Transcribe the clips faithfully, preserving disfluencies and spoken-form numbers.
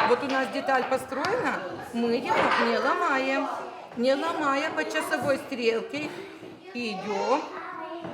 Вот у нас деталь построена, мы его не ломаем. Не ломая по часовой стрелке, идём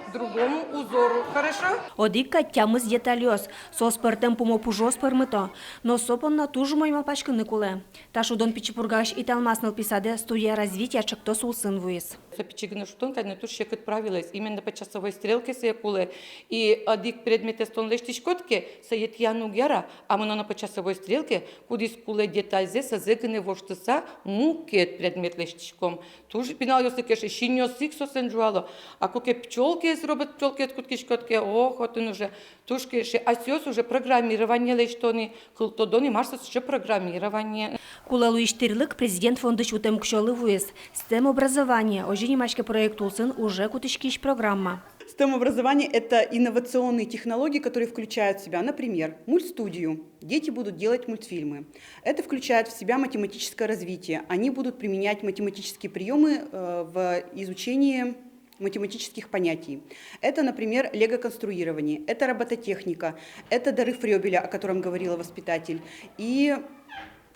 к другому узору. Хорошо? Одӥг кадь тямыс детальёс, соос пӧртэм пумо пужыос пӧрмыто, но со понна туж умой малпаськыны кулэ. Та шудон Пичи Пургаысь «Италмас» нылпи садэ «Студия развития» ӵектос улсын вуиз. Со пичи гинэ шудон кадь, но туж секыт правилоез, именно по часовой стрелке сое кулэ. И одӥг предметэз тон лэсьтӥськод ке, сое тӥяны уг яра, а мыноно по часовой стрелке, кудӥз кулэ детальзэ, сое гинэ воштыса, мукет предмет лэсьтӥськом. Туж пиналъёслы кельше, синъёссы ик соосын ӝуало. А куке пчёлкаез, робот-пчёлкаез кутскиськод ке, ох, отын уже туж кельше. Асьсэос уже программирование лэсьто ни, кылдо ни, мар со сыӵе программирование. Кулэ луись тӥрлык Президент фондысь вутэм уксёлы вуиз. «СТЭМ-образование» — озьы нимаське проект улсын уже кутӥськись программа. СТЭМ-образование — это инновационные технологии, которые включают в себя, например, мультстудию. Дети будут делать мультфильмы. Это включает в себя математическое развитие. Они будут применять математические приёмы, э, в изучении математических понятий. Это, например, лего-конструирование, это робототехника, это дорыв Фрёбеля, о котором говорила воспитатель, и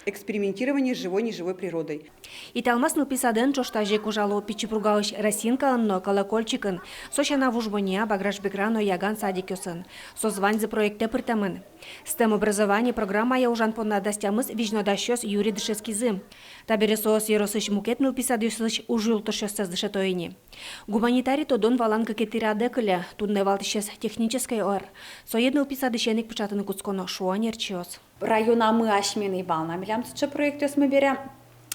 экспериментирование с живой, неживой природой. «Италмас» нылпи садэн ӵош тазьы ик ужало Пичи Пургаысь «Росинкаын» но «Колокольчикын», со сяна Вуж Монья, Баграш-Бигра но Яган садикъёсын. Соос ваньзы проектэ пыртэмын. «СТЭМ-образование» программая ужан понна дас тямыс визьнодасьёс юри дышетскизы. Табере соос ёросысь мукет нылпи садъёсысь ужъюлтошъёссэс дышето ини. Гуманитарий тодон-валан кыкетӥ радэ кыле, туннэ валтӥсез технической ӧр. Сое нылпи садысен ик пыӵатыны кутсконо, шуо ӧнерчиос. Районамы асьмелэн ӧй вал на милям сыӵе проектъёсмы бере.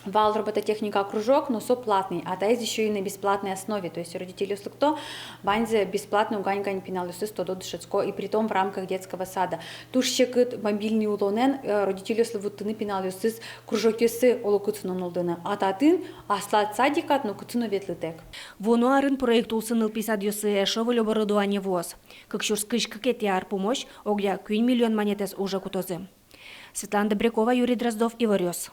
Вал робототехника кружок, но со платный, а таиз ещё и на бесплатной основе. То есть родительёс лыкто, ваньзэ бесплатно гань-гань пиналъёсыз тодо, дышетско, и притом в рамках детского сада. Туж секыт мобильный улонэн, э, родительёслы вуттыны пиналъёсыз кружокъёсы, оло кытчы но нуллыны. А татын аслад садикад но кытчы но ветлытэк. Вуоно арын проект улсын нылпи садъёсы эшшо выль оборудование вуоз. Кык сюрс кызь кыкетӥ ар пумозь огъя куинь миллион манетэз уже кутозы. Светлана Добрякова, Юрий Дроздов, «Иворъёс».